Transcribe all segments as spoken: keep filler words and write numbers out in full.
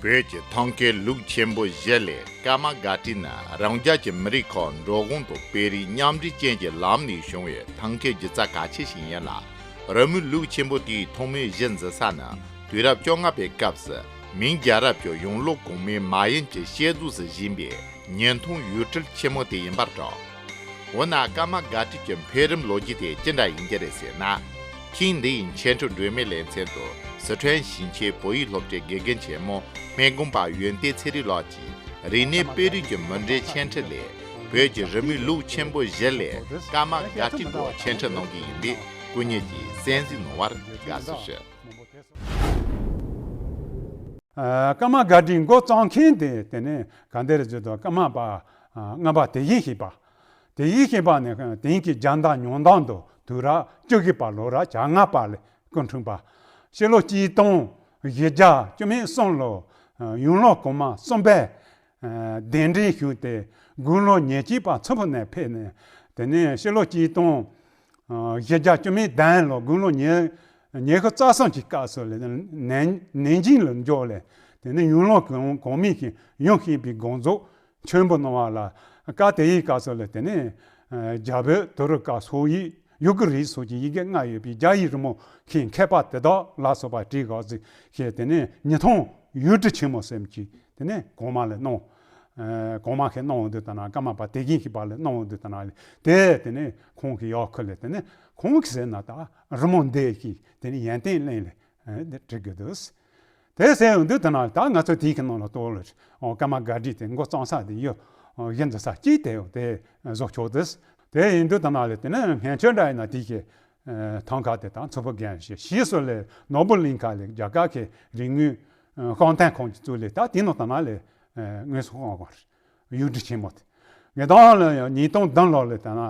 བོད་ཀྱི་ཐང་ཁའི་ལུགས་ཆེན་པོ་བཞི་ལས་ཀརྨ་སྒར་བྲིས་ནི་རང་རྒྱལ་གྱི་མི་རིགས་ཁག་འགྲོ་གོང་དུ་དཔེ་རིས་མཉམ་འབྲེལ་ཅན་གྱི་ལམ་ནས་བྱུང་བའི་ཐང་ཁའི་སྒྱུ་རྩལ་གལ་ཆེ་ཞིག་ཡིན་ལ། རི་མོའི་ལུགས་ཆེན་པོ་དེའི་ཐོག་མའི་གཞི་འཛིན་ས་ནི་དུས་རབས་བཅོ་ལྔ་པའི་སྐབས་སུ་མིང་རྒྱལ་རབས་ཀྱི་ཡང་ལོ་གོང་མའི་མ་ཡུམ་གྱི་བཤད་རྫོགས་སུ་བཞེངས་པའི་ཉིན་ཐང་ཡུལ་གྲུ་ཆེན་མོ་དེ་ཡིན་པར་གྲགས། འོ་ན་ཀརྨ་སྒར་བྲིས་ཀྱི་འཕེལ་རིམ་ལོ་རྒྱུས་དེ་ཅི་འདྲ་ཡིན་གྱི་རེད་ཟེར་ན། ཐེངས་འདིའི་འཆད་ཁྲིད་སྒྲོན་མེ་ལེ་ཚན་དུ་སི་ཁྲོན་ཞིང་ཆེན་བོད་ཡིག་སློབ་གྲྭའི་དགེ་རྒན་ཆེན་མོ་སྨན་སྒོམ་པ་ཡོན་ཏན་ཚེ་རིང་ལགས་ཀྱིས་རིག་གནས་དཔེ་རིས་ཀྱི་མུ་འབྲེལ་འཆད་ཁྲིད་ལས་བོད་ཀྱི་རི་མོའི་ལུགས་ཆེན་པོ་བཞི་ལས་ཀརྨ་སྒར་བྲིས་སྐོར་འཆད་ཁྲིད་གནང་གི་ཡིན་པས་སྐུ་ཉིད་ཀྱིས་གསན་གཟིགས་གནང་བར་དགའ་བསུ་ཞུ། ཨ། ཀརྨ་སྒར་བྲིས་འགོ་བརྩམས་མཁན་དེ་དེ་ནས་ག་འདིར་བརྗོད་དོ། ཀརྨ་པ་ཨ་ལྔ་པ་དེ་བཞིན་གཤེགས་པ། དེ་བཞིན་གཤེགས་པ་ནི་དེང་གི་རྒྱལ་ཟླ་ཉང་ཟླ་འདི་དུས་རབས་བཅུ་བཞི་པ་ལོ་རབས་བཅོ་ལྔ་པ་ལ་སྐུ་འཁྲུངས་པ། ཕྱི་ལོ་གཅིག་སྟོང་བཞི་བརྒྱ་བཅུ་མེད་གསུམ་ལོ་ཡང་ལོ་གོང་མ་གསུམ་པའི་ཨ་གདན་འདྲེན་ཞུས་ཏེ་དགུང་ལོ་ཉེར་གཅིག་པ་མཚུར་ཕུ་ནས་ཕེབས་ནས། དེ་ནས་ཕྱི་ལོ་གཅིག་སྟོང་ཨ་བཞི་བརྒྱ་བཅུ་མེད་བདུན་ལོ་དགུང་ལོ་ཉེར་ཉི་ཤུ་རྩ་གསུམ་གྱི་སྐབས་སུ་ལ་ནན་ནན་ཅིང་ལ་འབྱོར་ལས། དེ་ནས་ཡང་ལོ་གོང་གོང་མའི་ཞིང་ཡང་ཞིང་པའི་དགོངས་རྫོགས་ཆེན་པོ་གནང་བ་ལ། སྐབས་དེ་ཡི་སྐབས་སུ་ལ་དེ་ནས་ཨ་རྒྱ་བོད་དུ་རུ་ཀ་སོག་ཡིག་ཡུ་གུར་ཡིག་སོགས་ཀྱི་ཡི་གེ་ལྔ་ཡོད་པའི་རྒྱ་ཡི་རི་མོ་མཁན་མཁས་པ་དེ་དག་ལ་སོགས་པ་བྲིས་དགོས་ཟེར་ཞེས། དེ་ནས་ཉི་ཐང་ཡུལ་གྲུ་ཆེན་མོ་ཟེར་མཁན་དེ་ནས་གོང་མ་ལ་གནང་། ཨ་གོང་མ་གིས་གནང་འོང་དུས་ད་ན་ཀརྨ་པ་དེ་བཞིན་གཤེགས་པ་ལ་གནང་འོང་དུས་ད་ན་དེ་དེ་ནས་ཁོང་གི་ཡང་ཁུ་ལས་དེ་ནས་ཁོང་གིས་ཟེར་ན་ད་རི་མོ་འདི་ཞིག་དེ་ནས་ཡོན་ཏན་གླིང་ལས་ཨ་འདི་བྲི་དགོས་འདུག། དེ་ཟེར་འོང་དུས་ད་ན་ད་ང་ཚོ་དེའི་གི་ནང་ལ་གཏོགས་ལ་ཨོ་ཀརྨ་སྒར་བྲིས་དེ་འགོ་བརྩམས་ས་དེ་ཡོད། ཨོ་གཞི་འཛིན་ས་གཅིག་དེ་ཡོད་དེ་བཟོ་ཆོག་དུས། དེ་ཡིན་དུས་ད་ན་ལས་དེ་ནས་སྔོན་ཆད་འདྲ་ཡིན་ན་དེའི་གི་ཐང་ཁ་དེ་དང་མཚུར་ཕུ་རྒན་ཞེས་ཞེས་སོགས་ལས་ནོར་བུ་གླིང་ཁ་ལས་རྒྱ་གར་གྱི་རིག་དངོས་ཤོག་ཐན་ཁང་གི་གཙུག་ལས་ད་དེ་ནང་ད་ན་ལས་དངོས་སུ་ཤོང་བ་རེད། ཡུལ་གྲུ་ཆེན་མོ་དེ། ངེད་དང་ལ་ཡང་ཉིས་སྟོང་བདུན་ལོ་ལས་ད་ན་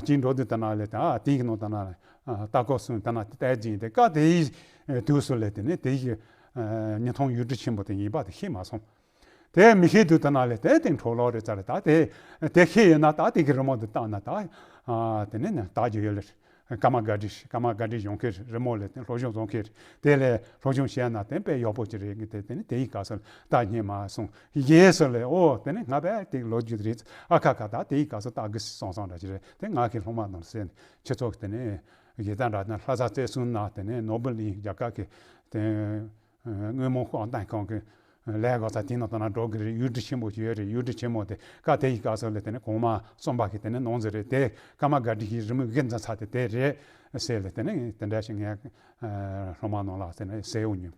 ཅིང་འགྲོ་དུས་ད་ན་ལས་ད་དེའི་ནང་ད་ན་ལས་ལྟ་སྐོར་སོང་ད་ན་བལྟས་ཟིན་དེ་སྐབས་དེའི་དུས་སུ་ལས་དེ་ནས་དེའི་ཉི་ཐང་ཡུལ་གྲུ་ཆེན་མོ་དེ་ཡིན་པ་དེ་ཤེས་མ་སོང་། དེ་མི་ཤེས་དུས་ད་ན་ལས་དེ་སྟེང་འཕྲོ་ལོག་རེད་ཙ་ལས་ད་དེ་དེ་ཤེས་ཡོད་ན་ད་དེ་གི་རི་མོ་འདི་བཏང་ན་ད་དེ་ནས་ནས་ད་རྒྱུ་ཡོད་ལེ། ཀརྨ་སྒར་བྲིས་ཀརྨ་སྒར་བྲིས་གཞུང་གི་རི་མོ་ལས་དེ་སློབ་སྦྱོང་བཟོ་མཁན་དེ་ལས་སློབ་སྦྱོང་བྱས་ན་དེ་དཔེ་ཡག་པོ་ཅིག་རེད་ངས་དེ་དེ་ནི་དེ་ཡི་སྐབས་སུ་ལྟ་ཉན་མ་སོང་རྗེས་སུ་ལས་ཨོ་དེ་ནི་ང་དཔེ་དེ་ལོ་རྒྱུས་རེད་ཨ་ཁ་ཁ་ད་དེ་ཡི་སྐབས་སུ་ལྟ་དགོས་སོང་སོང་འདྲ་ཅིག་རེད། དེ་ང་གི་སློབ་མ་ནང་སེ་ཁྱེད་ཚོ་གི་དེ་ནི་ཡི་ད་འདྲ་ན་ལྷ་ས་རྩེ་གསུམ་ན་དེ་ནི་ནོར་བུ་གླིང་རྒྱ་གར་གི་དེ། དངོས་མང་ཤོག་ལྡན་ཁང་གི་ལས་ག་ས་དེ་ནང་ད་ན་འགྲོ་གི་རེད། ཡུལ་གྲུ་ཆེན་པོ་ཞིག་ཡོད་རེད། ཡུལ་གྲུ་ཆེན་མོ་དེ་ཀ་དེ་ཡི་སྐབས་སུ་ལས་དེ་ནས་གོང་མ་གསུམ་པ་གི་དེ་ནས་གནང་ཟེར་རེད། དེ་ཀརྨ་སྒར་བྲིས་ཀྱི་རི་མོའི་དབུ་འཛིན་ས་དེ་དེ་རེད་ཟེར་ལས་དེ་ནས་དེ་འདྲ་ཞིག་ངས་སློབ་མ་ནང་ལ་དེ་ནས་ཟེར་ཡོང་མྱོང་།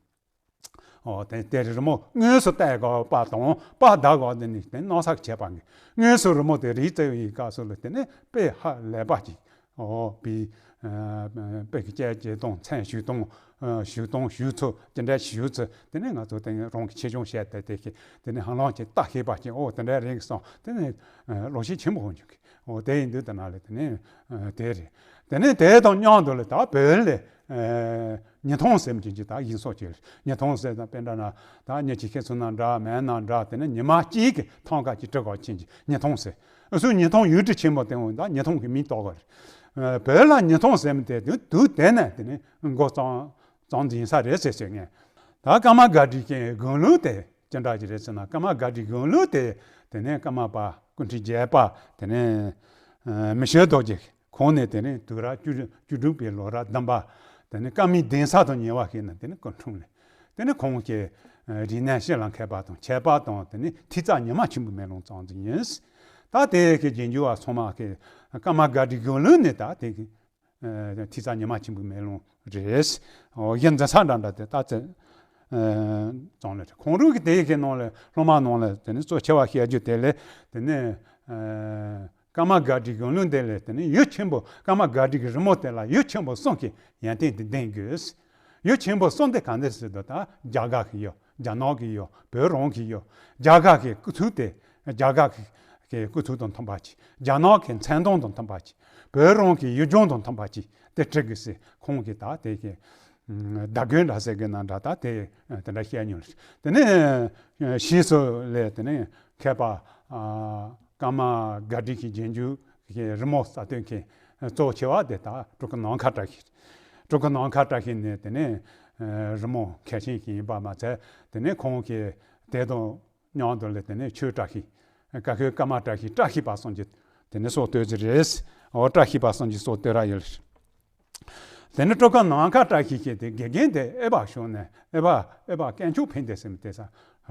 ཨོ་དེ་དེ་རི་མོ་དངོས་སུ་བལྟས་དགོས་པ་དང་པ་ད་གོ་དེ་ནས་དེ་ནང་ས་བྱས་པ་ངས་དངོས་སུ་རི་མོ་དེ་རིག་བརྩི་ཡི་སྐབས་སུ་ལས་དེ་ནས་དཔེ་ཧ་ལས་པ་ཅིག་ཨོ་པི། ཨ་དཔེ་གི་དཔྱད་བྱེད་སྟངས་མཚན་ཞུ་སྟངས་ཨ་ཞུ་སྟངས་ཞུ་ཚུལ་དེ་འདྲ་ཞུ་ཚུལ་དེ་ནས་ང་ཚོ་དེ་རང་གི་ཆེ་ཆུང་བཤད་དེ་དེ་གི་དེ་ནས་ཧ་ལམ་གྱི་ལྟ་ཤེས་པ་ཅིག་ཨོ་དེ་འདྲ་རེད་གསུངས། དེ་ནས་ཨ་བློ་ཤེད་ཆེན་པོ་འོང་བྱུང་གི་ཨོ་དེ་ཡིན་དུས་དེ་ན་ལས་དེ་ནས་ཨ་དེ་རེད། དེ་ནས་དེ་དང་མཉམ་དུ་ལས་ད་བོད་ལས་ཨ་ཉི་ཐང་ཟེར་མཁན་ཅིག་ད་ཡིན་སོགས་ཅིག་རེད། ཉི་ཐང་ཟེར་ན་དཔེ་འདྲ་ན་ད་ཉི་ཁྱི་ཁྱི་ཚོ་ན་འདྲ་མེད་ན་འདྲ་དེ་ནས་ཉི་མ་གཅིག་གི་ཐང་ཀ་ཅིག་བྲི་དགོས་ཕྱིན་ཅིག་ཉི་ཐང་ཟེར། སུ་ཉི་ཐང་ཡུལ་གྲུ་ཆེན་པོ་དེ་འོང་ད་ཉི་ཐང་གི་མིང་བཏགས་པ་རེད། བོད་ལ་ཉི་ཐང་ཟེར་མི་དེ་དུས་དུས་དེ་ནས་དེ་ནས་འགོ་བརྩམས་བརྩམས་ཟིན་ས་རེད་ཟེར་ཟེར་ངས། ད་ཀརྨ་སྒར་བྲིས་ཀྱི་དགུང་ལོ་དེ་ཅི་འདྲ་ཅིག་རེད་ཟེར་ན། ཀརྨ་སྒར་བྲིས་དགུང་ལོ་དེ་དེ་ནས་ཀརྨ་པ་སྐུ་ཕྲེང་བརྒྱད་པ་དེ་ནས་ཨ་མི་ཤོད་རྡོ་རྗེ་ཁོང་ནས་དེ་ནས་དུས་རབས་བཅུ་བཅུ་དྲུག་པའི་ལོ་རབས་བདུན་པ་དེ་ནས་ཀརྨའི་གདན་ས་དང་ཉེ་བ་ཞིག་ན་དེ་ནས་སྐུ་འཁྲུངས་ནས། དེ་ནས་ཁོང་གིས་ཨ་རིག་གནས་ཤེས་ལ་མཁས་པ་དང་མཁས་པ་དང་དེ་ནས་ཐེག་རྩ་ཉི་མ་ཆེན་པོའི་མེ་ལོང་བརྩམས་ཟིན་ཡིན། ད་དེ་གི་རྗེས་འཇུག་བ་ཚང་མ་གི་ཀརྨ་སྒར་བྲིས་དགུང་ལོ་ནས་ད་དེ་གི་ཨ་ཐེག་རྩ་ཉི་མ་ཆེན་པོའི་མེ་ལོང་རེད། ཨོ་གཞི་འཛིན་ས་འདྲ་འདྲ་དེ་ད་ཚེ་ཨ་བརྩམས་ལེ་རེད། ཁོང་རང་གི་དེ་གི་ནང་ལ་སློབ་མ་ནང་ལ་དེ་ནས་གཙོ་ཆེ་བ་བཤད་རྒྱུ་དེ་ལས་དེ་ནས་ཨ་ཀརྨ་སྒར་བྲིས་དགུང་ལོ་འདི་ལས་དེ་ནས་ཡུལ་ཆེན་པོ་ཀརྨ་སྒར་བྲིས་ཀྱི་རི་མོ་དེ་ལ་ཡུལ་ཆེན་པོ་གསུམ་གྱི་ཡོན་ཏན་དེ་ལྡན་དགོས། ཡུལ་ཆེན་པོ་གསུམ་དེ་གང་འདྲ་ཟེར་དུས་ད་རྒྱ་གར་གྱི་ཡུལ། རྒྱ་ནག་གི་ཡུལ། བོད་རང་གི་ཡུལ། རྒྱ་གར་གྱི་སྐུ་ཚུལ་དེ་རྒྱ་གར་གྱི་སྐུ་ཚུལ་དང་མཐུན་པ་ཅིག་རྒྱ་ནག་གི་མཚན་མདངས་དང་མཐུན་པ་ཅིག་བོད་རང་གི་ཡུལ་ལྗོངས་དང་མཐུན་པ་ཅིག་དེ་བྲི་དགོས་ཟེར་ཁོང་གིས་ད་དེ་གི་བརྡ་དགོན་འདྲ་ཟེར་གི་ན་འདྲ་ད་དེ་དེ་འདྲ་བཤད་མྱོང་རེད། དེ་ནས་ཕྱིས་སུ་ལས་དེ་ནས་མཁས་པ་ཨ་ཀརྨ་སྒར་བྲིས་ཀྱི་རྗེས་འཇུག་གི་རི་མོ་གསར་གཏོད་མཁན་གཙོ་ཆེ་བ་དེ་ད་སྤྲུལ་སྐུ་ནམ་མཁའ་བཀྲ་ཤིས། སྤྲུལ་སྐུ་ནམ་མཁའ་བཀྲ་ཤིས་ནི་དེ་ནས་རི་མོ་མཁས་ཤིང་ཞིག་ཡིན་པ་མ་ཚད། དེ་ནས་ཁོང་གིས་དེ་དང་མཉམ་དུ་ལ་དེ་ནས་ཆོས་བཀྲ་ཤིས། བཀའ་ཤོད་ཀརྨ་བཀྲ་ཤིས། བཀྲ་ཤིས་པ་སངས་རྒྱས་དེ་ནས་སྲོག་བཏོད་ཟིན་རེད། འོ། བཀྲ་ཤིས་པ་སངས་རྒྱས་སྲོག་བཏོད་ར་ཡོད། དེ་ནས་སྤྲུལ་སྐུ་ནམ་མཁའ་བཀྲ་ཤིས་ཀྱིས་དེ་དགེ་རྒན་དེ་ཨེ་བ་ཤོང་ནས། ཨེ་བ་ཨེ་བ་དཀོན་མཆོག་ཕན་བདེ་ཟེར་མི་དེ་ས་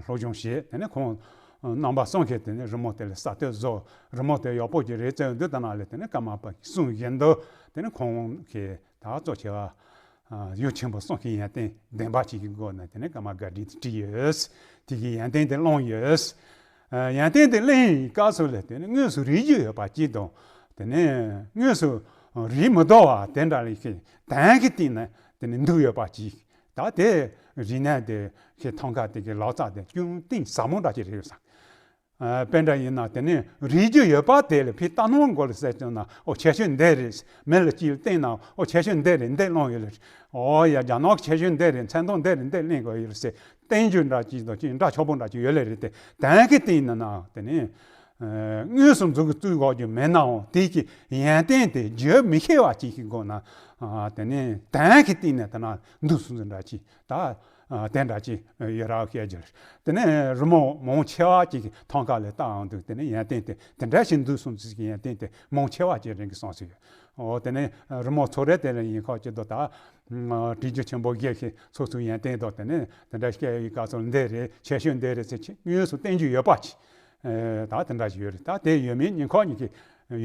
སློབ་སྦྱོང་བྱས། དེ་ནས་ཁོང་རྣམ་པ་གསུམ་གྱིས་དེ་ནས་རི་མོ་དེ་ལ་གསར་གཏོད་བཟོ། རི་མོ་དེ་ཡག་པོ་ཅིག་རེད་བཙལ་འདུག་ད་ན་ལས་དེ་ནས་ཀརྨ་པ་གསུང་བཞིན་དུ་དེ་ནས་ཁོང་གིས་ད་གཙོ་ཆེ་བ་ཡུལ་ཆེན་པོ་གསུམ་གྱི་ཡོན་ཏན་ལྡན་པ་ཅིག་གི་སྒོ་ནས་དེ་ནས་ཀརྨ་སྒར་བྲིས་དེ་བྲིས་ཡོད། དེ་གི་ཡོན་ཏན་དེ་བླངས་ཡོད། ཡོན་ཏན་དེ་བླངས་པའི་སྐབས་སུ་ལ་དེ་ནི་དངོས་སུ་རིག་རྒྱུ་ཡོད་པ་གཅིག་དང་། དེ་ནས་དངོས་སུ་རིག་མི་འདུག་བ་དེ་འདྲ་ལས་ཀྱི་དོན་གྱི་སྟེང་ནས་དེ་ནི་འདུག་ཡོད་པ་གཅིག་ད་དེ་རིག་གནས་དེ་གི་ཐང་ཀ་དེ་གི་ལག་རྩལ་དེ་ཅུང་གཏིང་ཟབ་མོ་འདྲ་ཅིག་རེད་ཟེར། དཔེ་འདྲ་ཡིན་ན་དེ་ནི་རིག་རྒྱུ་ཡོད་པ་དེ་ལ་ཕི་ལྟ་ནོར་མགོ་ལ་གསལ་བྱུང་ན། ཨོ། ཁྱད་ཆོས་འདི་རེད། མི་ལ་གཅིག་ལ་བསྟན་ན། ཨོ། ཁྱད་ཆོས་འདི་རེད། འདི་བླངས་ཡོད་ལ། ཨོ་ཡ། རྒྱ་ནག་གི་ཁྱད་ཆོས་འདི་རེད། མཚན་མཐོང་འདི་རེད། འདི་བླངས་དགོས་ཡོད་ལ་ཟེར། བསྟན་རྒྱུ་འདྲ་ཅིག་དང་ཅིག་འདྲ་ཆགས་པོ་འདྲ་ཅིག་ཡོད་ལེ་རེད་དེ། དོན་གྱི་སྟེང་ནས་ན་དེ་ནི་དངོས་སུ་མཛུབ་ཀྱིས་བཙུགས་དགོས་རྒྱུ་མེད་ནའང་། དེ་གི་ཡོན་ཏན་དེ་བརྗོད་མི་ཤེས་པ་ཅིག་གི་སྒོ་ནས། ཨ། དེ་ནི་དོན་གྱི་སྟེང་ནས་དེ་ན་འདུག་སོང་ཚུལ་འདྲ་ཅིག་ད་དེ་འདྲ་ཅིག་ཡོད་ར་བཤད་རྒྱུ་རེད། དེ་ནི་རི་མོ་མང་ཆེ་བ་ཅིག་གི་ཐང་ཀ་ལ་བལྟའང་འདུག་དེ་ནི་ཡོན་ཏན་དེ་དེ་འདྲ་ཞིག་འདུག་སོང་ཚུལ་གྱི་ཡོན་ཏན་དེ་མང་ཆེ་བ་ཅིག་རང་གིས་གསུངས་སོང་ཡོད། འོ། དེ་ནས་རི་མོ་ཚོ་རེ་དེ་ལ་ཡིན་ཁ་ཅིག་ཏུ་ད་བྲིས་རྒྱུ་ཆེན་པོ་བརྒྱད་ཀྱི་སོ་སོའི་ཡོན་ཏན་དང་། དེ་ནས་དེ་འདྲ་སྐད་ཡིག་ག་ཚོད་འདི་རེད། ཁྱད་ཆོས་འདི་རེད་ཟེར་ཆེ་དངོས་སུ་བསྟན་རྒྱུ་ཡོད་པ་ཅིག་ད་དེ་འདྲ་ཞིག་ཡོད་རེད། ད་དེ་ཡོད་མེད་གཉིས་ཁ་གཉིས་ཀྱི་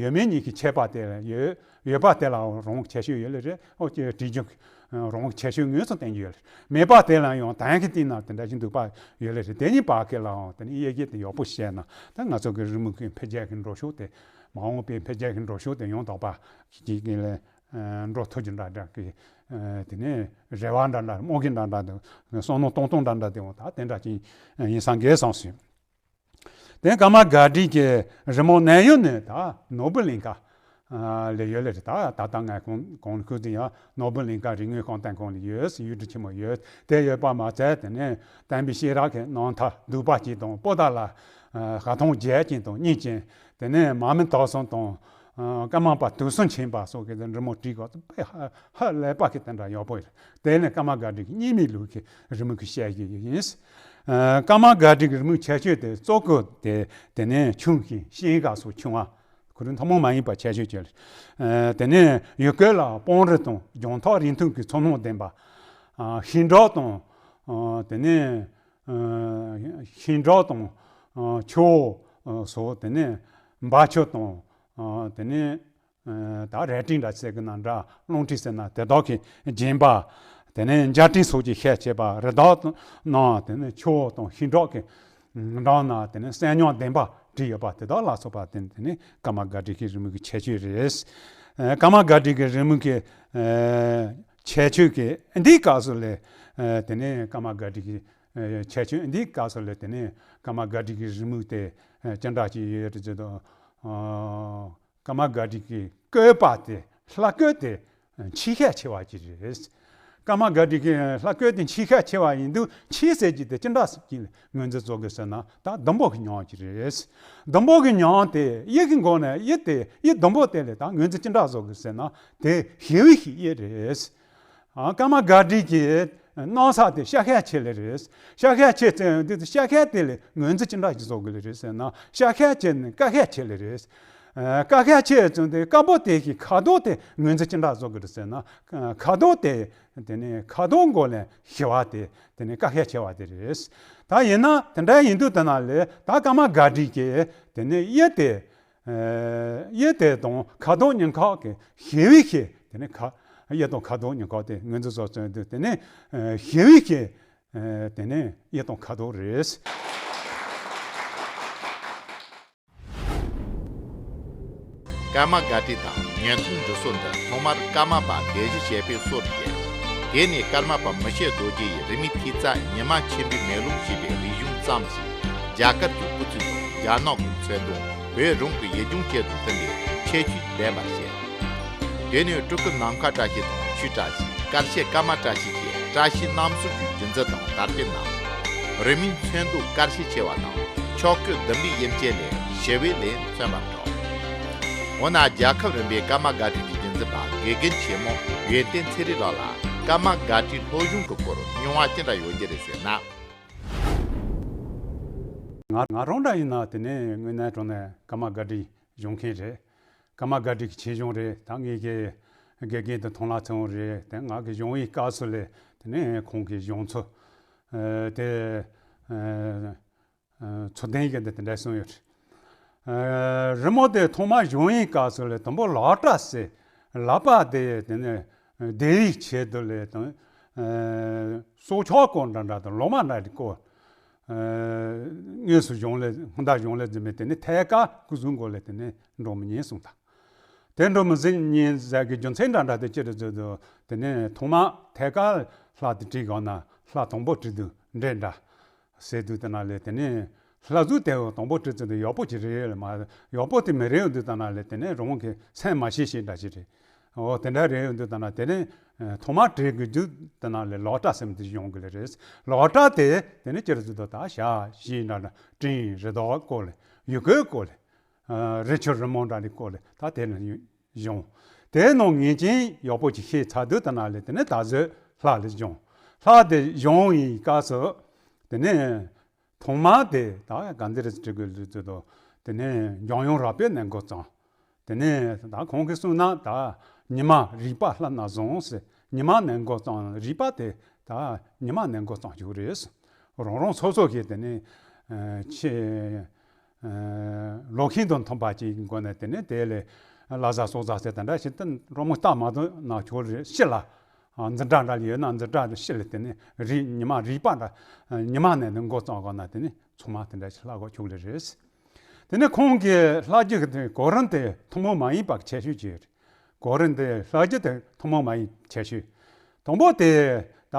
ཡོད་མེད་གཉིས་ཀྱི་ཁྱད་པར་དེ་ལ་ཡོད། ཡོད་པ་དེ་ལའང་རང་ཁྱད་ཆོས་ཡོད་ལེ་རེད། ཨོ། ཅེ་བྲིས་རྒྱུ་རང་ཁྱད་ཆོས་དངོས་སུ་བསྟན་རྒྱུ་ཡོད་ལེ། མེད་པ་དེ་ལ་ཡང་དོན་གྱི་སྟེང་ན་དེ་འདྲ་ཞིག་འདུག་པ་ཡོད་ལེ་རེད། དེ་གཉིས་བར་གྱི་ལའང་དེ་ནི་དབྱེ་གཞི་དེ་ཡག་པོ་བཤད་ན། ད་ང་ཚོ་གི་རི་མོ་གི་འཕེལ་རྒྱས་ཀྱི་འགྲོ་ཕྱོགས་དེ། མ་འོངས་པའི་འཕེལ་རྒྱས་ཀྱི་འགྲོ་ཕྱོགས་དེ་ཡང་དག་པ་ཅིག་གི་ལ་འགྲོ་ཐུབ་རྒྱུ་འདྲ་འདྲ་གི། དེ་ནས་རེ་བ་འདྲ་འདྲ། རྨང་གཞི་འདྲ་འདྲ་དང་བསམ་མནོ་གཏོང་སྟངས་འདྲ་འདྲ་དེ་འོང་ད་དེ་འདྲ་ཅིག་ཡིན་སང་དགོས་བསམ་སོང་། དེ་ཀརྨ་སྒར་བྲིས་ཀྱི་རི་མོ་ནད་ཡོད་ནི་ད་ནོར་བུ་གླིང་ག་ལ་ཡོད་ལེ་རེད། ད་ད་ལྟ་ངས་གོང་གོང་ཁུལ་དུ་ཡང་ནོར་བུ་གླིང་ག་རིག་དངོས་ཤོང་སྟོན་ཁང་ལ་ཡོད། ཡུལ་གྲུ་ཆེན་མོ་ཡོད། དེ་ཡོད་པ་མ་ཚད་དེ་ནས་བསྟན་པའི་ཤེས་རབ་ཀྱི་རྣམ་ཐར་བསྡུས་པ་གཅིག་དང་། པོ་ཏཱ་ལ་ཨ་ཤ་ཐང་བརྒྱད་ཅན་དང་གཉིས་ཅན། དེ་ནས་མར་མེ་མདའ་ཟུང་དང་། ཨ་ཀརྨ་པ་དུས་གསུམ་མཁྱེན་པ་སོགས་ཀྱི་འབྲི་མོ་བྲིས་དགོས་དཔེ་ཧ་ཧ་ལས་པ་གི་དེ་འདྲ་ཡག་པོ་ཡོད། དེ་ནས་ཀརྨ་སྒར་བྲིས་ཀྱི་རྙིང་མའི་ལུགས་ཀྱི་རི་མོ་གི་བཤད་རྒྱུ་ཡིན། ཨ་ཀརྨ་སྒར་བྲིས་ཀྱི་རི་མོའི་ཁྱད་ཆོས་དེ་གཙོ་བོ་དེ་དེ་ནས་ཆུང་ཞིང་ཤིང་སྒ་སོགས་ཆུང་བ། ཁོ་རང་ཐུན་མོང་མ་ཡིན་པ་ཁྱད་ཆོས་ཅན། ཨ་དེ་ནས་ཡུལ་སྐོར་ལ་སྤང་རི་དང་རྒྱང་ཐག་རིང་ཐུང་གི་མཚོ་སྣ་ལྡན་པ། ཨ་ཤིང་འབྲོག་དང་། ཨ་དེ་ནས་ཨ་ཤིང་འབྲོག་དང་། ཨ་ཆུ་བོ་སོགས། དེ་ནས་འབབ་ཆུ་དང་། ཨ་དེ་ནས་ཨ་ད་རལ་གྲི་འདྲ་ཟེར་གི་ན་འདྲ། རླུང་གྲི་ཟེར་ན་དེ་དག་གི་རྒྱན་པ། དེ་ནས་འཇའ་སྤྲིན་སོགས་ཀྱི་ཤས་ཆེ་བ། རི་དྭགས་དང་། དེ་ནས་ཆུ་བོ་དང་ཤིང་འབྲོག་གི་འགྲམ་ན་དེ་ནས་གསོན་ཉམས་ལྡན་པ་བྲིས་ཡོད་པ་དེ་དག་ལ་སོགས་པ་དེ་དེ་ནས་ཀརྨ་སྒར་བྲིས་ཀྱི་རི་མོ་གི་ཁྱད་ཆོས་རེད། ཨ་ཀརྨ་སྒར་བྲིས་ཀྱི་རི་མོ་གི་ཨ་ཁྱད་ཆོས་ཀྱི་འདིའི་སྐབས་སུ་ལས། ཨ་དེ་ནས་ཀརྨ་སྒར་བྲིས་ཀྱི་ཨ་ཁྱད་ཆོས་འདིའི་སྐབས་སུ་ལས། དེ་ནས་ཀརྨ་སྒར་བྲིས་ཀྱི་རི་མོ་དེ་ཨ་ཅི་འདྲ་ཅིག་ཡོད་རེད་ཟེར་དུས། ཨ་ཀརྨ་སྒར་བྲིས་ཀྱི་བཀོད་པ་དེ། ལྷ་བཀོད་དེ་ཆེས་ཤས་ཆེ་བ་ཅིག་རེད། ཀརྨ་སྒར་བྲིས་ཀྱི་ལྷ་བཀོད་དེ་ཆེས་ཤས་ཆེ་བ་ཡིན་དུས། ཆེས་ཟེར་གྱི་དེ་ཅི་འདྲ་ཅིག་ངོས་འཛིན་བཟོ་དགོས་ཟེར་ན། ད་ཟླུམ་པོ་གི་མྱིང་ཅིག་རེད། ཟླུམ་པོ་གི་མྱིང་དེ་དབྱིག་གི་སྒོ་ནས་དབྱིག་དེ། དབྱིག་ཟླུམ་པོ་དེ་ལ་ད་ངོས་འཛིན་ཅི་འདྲ་བཟོ་དགོས་ཟེར་ན། དེ་ཞི་བའི་ཞི་དབྱིག་རེད། ཨ་ཀརྨ་སྒར་བྲིས་ཀྱི་གནམ་ས་དེ་ཤ་ཤ་ཆེ་ལེ་རེད། ཤ་ཤ་ཆེ་ཙང་དེ་ཤ་ཤ་དེ་ལ་ངོས་འཛིན་ཅི་འདྲ་ཞིག་བཟོ་དགོས་ལེ་རེད་ཟེར་ན། ཤ་ཤ་ཆེ་ནི་དཀར་ཤ་ཆེ་ལེ་རེད། ཨ་དཀར་ཤ་ཆེ་ཙང་དེ་དཀར་པོ་དེ་གི་ཁ་དོག་དེ་ངོས་འཛིན་ཅི་འདྲ་བཟོ་དགོས་རེད་ཟེར་ན། ཁ་དོག་དེ་དེ་ནི་ཁ་དོག་སྒོ་ནས་ཞི་བ་དེ་དེ་ནི་དཀར་ཤ་ཆེ་བ་དེ་རེད། ད་ཡིན་ན་དེ་འདྲ་ཡིན་དུས་དེ་ན་ལས་ད་ཀརྨ་སྒར་བྲིས་ཀྱི་དེ་ནི་དབྱིག་དེ། ཨ་དབྱིག་དེ་དང་ཁ་དོག་གཉིས་ཀ་གི་ཞི་བའི་ཞི། དེ་ནི་ཁ་དབྱིག་དང་ཁ་དོག་གཉིས་ཀ་དེ་ངོས་འཛིན་བཟོ་ཚུལ་དེ་དེ་ནི་ཨ་ཞི་བའི་ཞི། ཨ་དེ་ནི་དབྱིག་དང་ཁ་དོག་རེད། ཀརྨ་སྒར་བྲིས་དང་བརྙན་ཐུང་འབྲི་སྲོལ་འདི་ཐོག་མར་ཀརྨ་པ་སྡེ་བཞི་ཞེས་པས་སྲོལ་བཞེས། དེ་ནས་ཀརྨ་པ་མི་ཤེས་རྡོ་རྗེ་ཡིས་རི་མོའི་ཐིག་རྩ་ཉི་མ་ཆེན་པོའི་མེ་ལོང་ཞེས་པའི་རིག་གཞུང་བརྩམས་ཤིང་། རྒྱ་གར་གྱི་སྐུ་ཚིག་དང་རྒྱ་ནག་གི་ཚོན་མདོག་བོད་རང་གི་ཡིག་རྒྱུགས་བཅས་དང་མཐུན་པའི་ཁྱད་ཆོས་ལྡན་པར་བཤད། དེ་ནས་སྤྲུལ་སྐུ་ནམ་མཁའ་བཀྲ་ཤིས་དང་ཆོས་བཀྲ་ཤིས། དཀར་ཤེལ་ཀརྨ་བཀྲ་ཤིས་བཅས་བཀྲ་ཤིས་རྣམ་གསུམ་གྱི་རྒྱུན་འཛིན་དང་དར་སྤེལ་གནང་། རི་མོའི་ཚོན་མདོག་དཀར་ཤས་ཆེ་བ་དང་ཕྱོགས་ཀུན་ཟླུམ་པའི་དབྱིབས་ཅན་ལས་ཞི་བའི་ལས་མཚོན་པར་གྲུབ། འོ་ན་རྒྱལ་ཁབ་རིམ་པའི་ཀརྨ་སྒར་བྲིས་ཀྱི་རྒྱུན་ པ་དགེ་རྒན་ཆེན་མོ་ཡོན་ཏན་ཚེ་རིང་ལགས་ལ་ཀརྨ་དགའ་བྲལ་སློབ་གཞུང་གི་སྐོར་མྱོང་བ་ཅི་འདྲ་ཡོད་ཀྱི་རེད་ཟེར་ན། ང་ང་རང་འདྲ་ཡིན་ན་དེ་ནས་དངོས་གནས་དྲང་གནས་ཀརྨ་དགའ་བྲལ་སྦྱོང་མཁན་རེད། ཀརྨ་དགའ་བྲལ་གྱི་ཆོས་གཞུང་རེད། ད་ངེད་ཀྱི་དགེ་རྒན་དུ་མཐོང་ལ་ཚེ་དབང་རེད། དེ་ང་གི་སྦྱོང་བའི་སྐབས་སུ་ལས་དེ་ནས་ཁོང་གི་སྦྱོང་ཚུལ་དེ་ཚུལ་ལྡན་གྱི་འདི་དེ་འདྲ་གསུངས་ཡོད། རི་མོ་དེ་ཐོག་མ་སྦྱོང་བའི་སྐབས་སུ་ལས་དང་པོ་ལག་བྲ་ཟེར། ལག་པ་དེ་དེ་ནས་བདེ་བའི་ཆེད་དུ་ལས་དང་། སྲོག་ཆགས་སྐོར་འདྲ་འདྲ་དང་ལོ་མ་འདྲ་འདྲ་སྐོར། དངོས་སུ་གཞུང་ལས་སྔོན་བརྡ་གཞུང་ལས་འཛིན་པའི་དེ་ནས་ཐད་ཀར་སྐུ་གཟུགས་མགོ་ལས་དེ་ནས་འགྲོ་མི་ཉན་གསུངས་ད། དེ་འགྲོ་མི་ཉན་ཟེར་གི་རྒྱུ་མཚན་འདྲ་འདྲ་དེ་ཅི་རེད་ཟེར་དུས་དེ་ནས་ཐོག་མ་ཐད་ཀར་ལྷ་དེ་བྲིས་གོ་ན་ལྷ་དང་པོ་བྲིས་དུས་འདྲེ་འདྲ། ཟེར་དུས་དེ་ན་ལས་དེ་ནས་ལྷ་གཟུགས་དེ་དང་པོ་བྲིས་ཚུལ་དེ་ཡག་པོ་ཅིག་རེད་ལ་མ་ཡག་པོ་དེ་མི་རེད་འདུག་དེ་ན་ལས་དེ་ནས་རི་མོ་གི་སེམས་མ་ཤེས་ཤེས་འདྲ་ཅིག་རེད། འོ་དེ་འདྲ་རེད་འདུག་དེ་ན་དེ་ནས་ཐོག་མ་བྲིས་དགོས་རྒྱུ་དེ་ན་ལས་ལག་བྲ་སེམས་དེ་ཡོང་གི་ལ་རེད། ལག་བྲ་དེ་དེ་ནས་ཅི་རེད་ཟེར་དུས་ད་ཞག་བཞི་འདྲ་འདྲ་སྤྲིན་རི་དྭགས་སྐོར་ལས་ཡུལ་སྐོར་སྐོར་ལས་རི་ཆུ་རི་མོ་འདྲ་འདི་སྐོར་ལས་ད་དེ་ལ་ཡོང་། སྦྱོང་། དེའི་ནང་ངེས་ཅན་ཡག་པོ་ཅིག་ཤེས་ཚར་དུས་དེ་ན་ལས་དེ་ནས་ད་གཟོད་ལྷ་ལ་སྦྱོང་། ལྷ་དེ་སྦྱོང་བའི་སྐབས་སུ་དེ་ནས་ཐོག་མ་དེ་ད་ག་འདི་རེད་བྲི་དགོས་ལུས་ཚུལ་དུ་དེ་ནས་འཇམ་དབྱངས་རབ་དཔལ་ནས་འགོ་བརྩམས། དེ་ནས་ད་ཁོང་གིས་གསུངས་ན་ད་ཉི་མ་རིག་པ་ལྷ་ན་བཟང་ཟེར། ཉི་མ་ནས་འགོ་བརྩམས་རིག་པ་དེ་ད་ཉི་མ་ནས་འགོ་བརྩམས་བཅུག་རེད། རང་རང་སོ་སོ་གིས་དེ་ནས་ཆེ། ལོ་ཁྱིམ་དང་མཐུན་པ་ཅིག་གི་སྒོ་ནས་དེ་ནས་དེ་ལས་ལ་ཟ་སོག་ཟ་ཟེར་དེ་འདྲ་ཞིག་ཏུ་རོ་མོ་ལྟ་མ་དུ་ན་ཁྱོད་རེ་ཤི་ལ། འཛིན་གྲྭ་འདྲ་ཡོད་ན་འཛིན་གྲྭ་དུ་ཤི་ལ་དེ་ནས་རི་ཉི་མ་རིག་པ་འདྲ་ཉི་མ་ནས་ནི་འགོ་བརྩམས་གོ་ན་དེ་ནས་ཚང་མ་དེ་འདྲ་ཞིག་ལྷག་གོ་ཁྱོད་རེ་རེད། དེ་ནས་ཁོང་གི་ལྷག་རྒྱུ་གི་དེ་གོ་རིམ་དེ་ཐུན་མོང་མ་ཡིན་པ་ཁྱད་ཆོས་ཅིག་རེད། གོ་རིམ་དེ་ལྷག་རྒྱུ་དེ་ཐུན་མོང་མ་ཡིན་ཁྱད་ཆོས། དང་པོ་དེ་ད་